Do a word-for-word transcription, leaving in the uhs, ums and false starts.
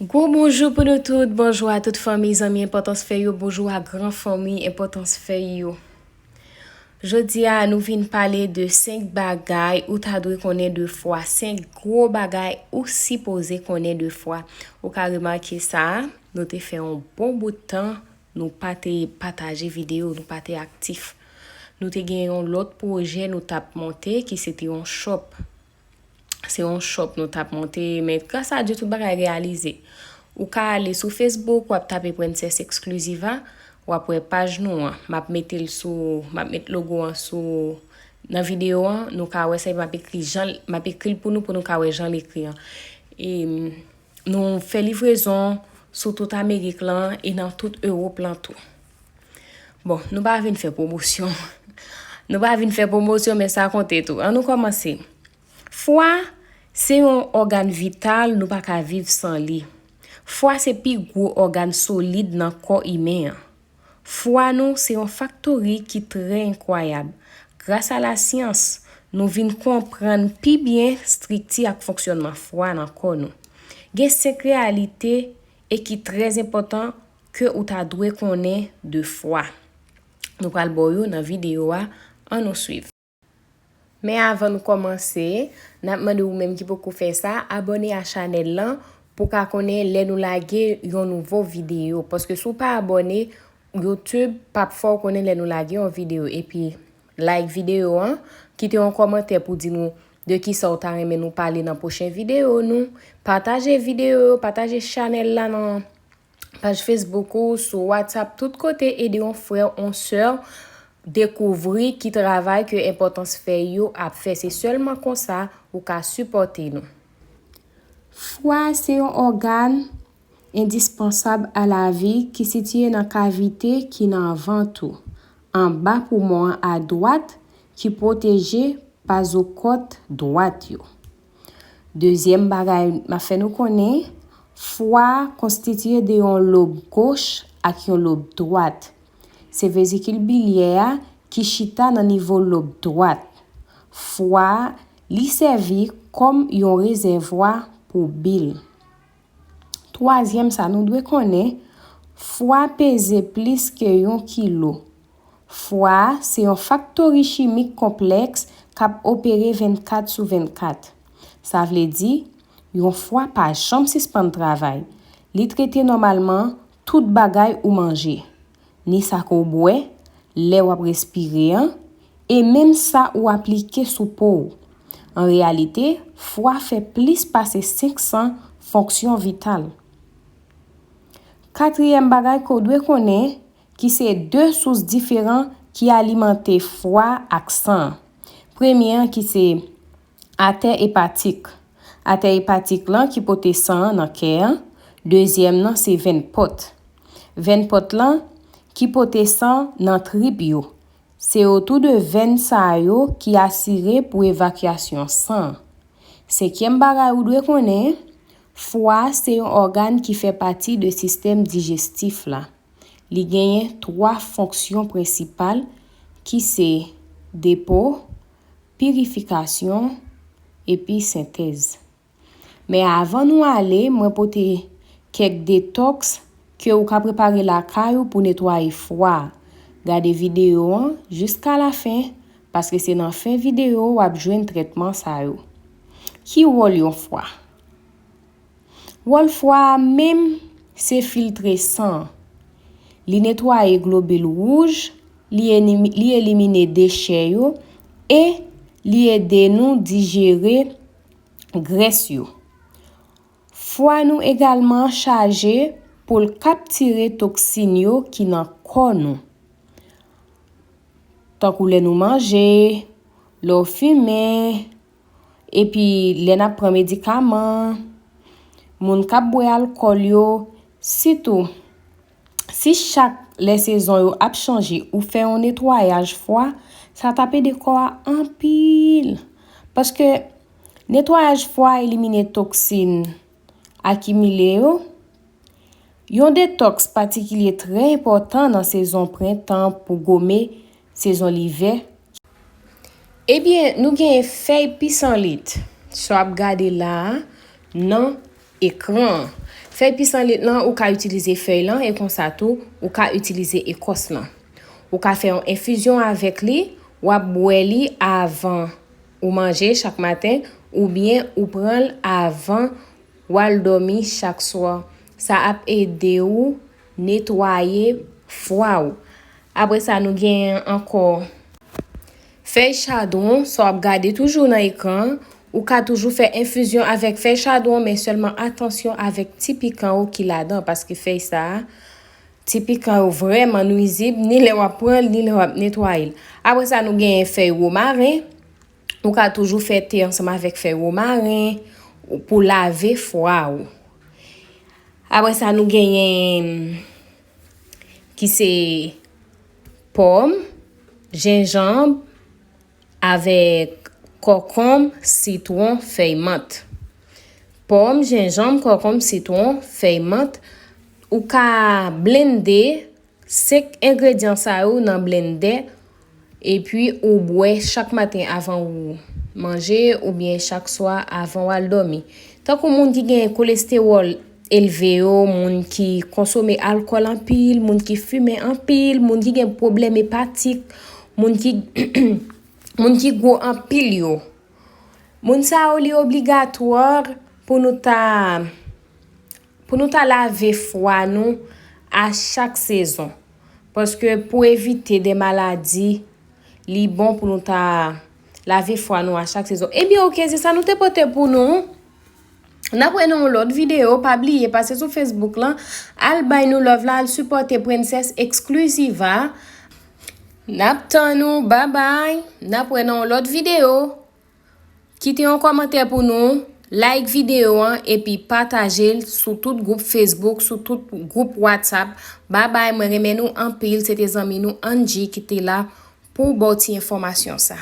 Gwo bonjou pou nou tout, bonjou a tout fanmi, zanmi Enpòtans Fèy yo, bonjou a gran fanmi Enpòtans Fèy yo. Jodi a, nou vin pale de senk bagay ou ta dwe konnen de fwa, senk gwo bagay ou sipoze konnen de fwa. Ou ka remake sa, nou te fè yon bon bout tan, nou pa te pataje videyo, nou pa te aktif. Nou te gen yon lòt pwojè nou t ap monte ki se te yon shop. Se yon shop nou t ap monte, men gras a Dye tout bagay reyalize. Ou ka ale sou Facebook, w ap tape Princess Exclusiva, w ap wè paj nou an. M ap mete l sou, m ap met logo an sou, nan videyo an, nou ka wè sa, m ap ekri jan, m ap ekri l pou nou, pou nou ka wè jan l ekri an. E, nou fè livrezon sou tout Amerik lan e nan tout Ewòp lan tou. Bon, nou pa vin fè pwomosyon. Nou pa vin fè pwomosyon, men sa konte tou. Ann nou kòmanse. Fwa se yon ògàn vital, nou pa ka viv san li. Fwa se pi gwo ògàn solid nan kò imen an. Fwa nou se yon faktori ki trè enkwayab. Gras a lasyans, nou vin konprann pi byen estrikti ak fonksyònman fwa nan kò nou. Gen senk reyalite e ki trè enpòtan ke ou ta dwe konnen de fwa. Nou pral ba w yo nan videyo a, ann nou swiv. Men avan nou kòmanse, n ap mande ou menm ki poko fè sa, abòne a chanèl lan pou w ka konnen lè nou lage yon nouvo videyo. Paske si w pa abòne, YouTube p ap fè w konnen lè nou lage yon videyo. Epi, like videyo an, kite yon kòmantè pou di nou de kisa w ta renmen nou pale nan pwochen videyo nou. Pataje videyo yo, pataje chanèl la nan paj Facebook ou, sou WhatsApp, tout kote, ede yon frè, yon sè dekouvri ki travay ke Enpòtans Fèy yo ap fè. Se sèlman konsa ou ka sipòte nou. Fwa se yon ògàn endispansab a lavi ki sitiye nan kavite ki nan vant ou, anba poumon an adwat ki pwoteje pa zo kòt dwat yo. Dezyèm bagay m ap fè nou konnen, fwa konstitiye de yon lob goch ak yon lob dwat. Se vezikil bilyè a ki chita nan nivo lob dwat. Fwa, li sèvi kòm yon rezèvwa pou bil. Twazyèm sa nou dwe konnen, fwa peze plis ke yon kilo. Fwa se yon faktori chimik konplèks k ap opere vennkat sou vennkat. Sa vle di, yon fwa pa janm sispann travay. Li trete nòmalman tout bagay ou manje, ni sa ke w bwè, lè w ap respire an, e menm sa ou aplike sou po w. An reyalite, fwa fè plis pase senk san fonksyon vital. Katriyèm bagay ke w dwe konnen, ki se de sous diferan ki alimante fwa ak san an. Premye an ki se atè epatik. Atè epatik lan ki pote san an nan kè an. Dezyèm nan se venn pòt. Venn pòt lan ki pote san nan trip yo. Se otou de venn sa yo ki asire pou evakyasyon san an. Senkyèm bagay ou dwe konnen, fwa se yon ògàn ki fè pati de sistèm dijestif la. Li genyen twa fonksyon prensipal ki se depo, pirifikasyon, epi sentèz. Men avan nou ale, mwen pote kèk detòks ke ou ka prepare lakay ou pou netwaye fwa. Gade videyo an jiska lafen, paske se nan fen videyo w ap jwenn trètman sa yo. Ki wòl yon fwa? Wòl fwa a menm se filtre san an. Li netwaye globil wouj, li enimi-, li elimine dechè yo e li ede nou dijere grès yo. Fwa nou egalman chaje pou l kaptire toksin yo ki nan kò nou. Tankou lè nou manje, lè w fimen, epi lè n ap pran medikaman, moun k ap bwè alkòl yo, sitou si chak lè sezon yo ap chanje ou fè yon netwayaj fwa, sa t ap ede kò a anpil. Paske netwayaj fwa elimine toksin akimile yo. Yon detòks patikilye trè enpòtan nan sezon prentan pou gome sezon livè. Ebyen, nou genyen fèy pisanlit, sa w ap gade la a, nan ekran an. Fèy pisanlit lan, ou ka itilize fèy lan e konsa tou, ou ka itilize ekòs lan. Ou ka fè yon enfizyon avèk li, w ap bwè li avan ou manje chak maten, oubyen ou pran l avan w al dòmi chak swa. Sa ap ede w netwaye fwa w. Apre sa, nou genyen ankò fèy chadwon, sa w ap gade toujou nan ekran an. Ou ka toujou fè enfizyon avèk fèy chadwon, men sèlman atansyon avèk ti pikan yo ki ladan, paske fèy sa a, ti pikan yo vrèman nwizib, ni lè w ap pran l, ni lè w ap netwaye l. Apre sa, nou genyen fèy womaren. Ou ka toujou fè te ansanm avèk fèy womaren pou lave fwa w. Apre sa, nou genyen ki se pòm, jenjanm, avèk kòkonm, sitwon, fèy mant. Pòm, jenjanm, kòkonm, sitwon, fèy mant. Ou ka blende senk engredyan sa yo nan blendè, epi ou bwè chak maten avan ou manje oubyen chak swa avan w al dòmi. Tankou moun ki gen kolestewòl elve yo, moun ki konsome alkòl anpil, moun ki fimen anpil, moun ki gen pwoblèm epatik, moun ki, moun ki gwo anpil yo. Moun sa yo, li obligatwa pou nou ta, pou nou ta lave fwa nou a chak sezon. Paske pou evite de maladi, li bon pou nou ta lave fwa nou a chak sezon. Ebyen, oke, se sa nou te pote pou nou. N ap wè nan yon lòt videyo. Pa bliye pase sou Facebook lan, al bay nou love la, al sipòte Princess Exclusiva. N ap tann ou, babay. N ap wè nan yon lòt videyo. Kite yon kòmantè pou nou, like videyo an, epi pataje l sou tout gwoup Facebook, sou tout gwoup WhatsApp. Babay, mwen renmen nou anpil, se te zanmi nou Angie ki te la pou ba w ti enfòmasyon sa.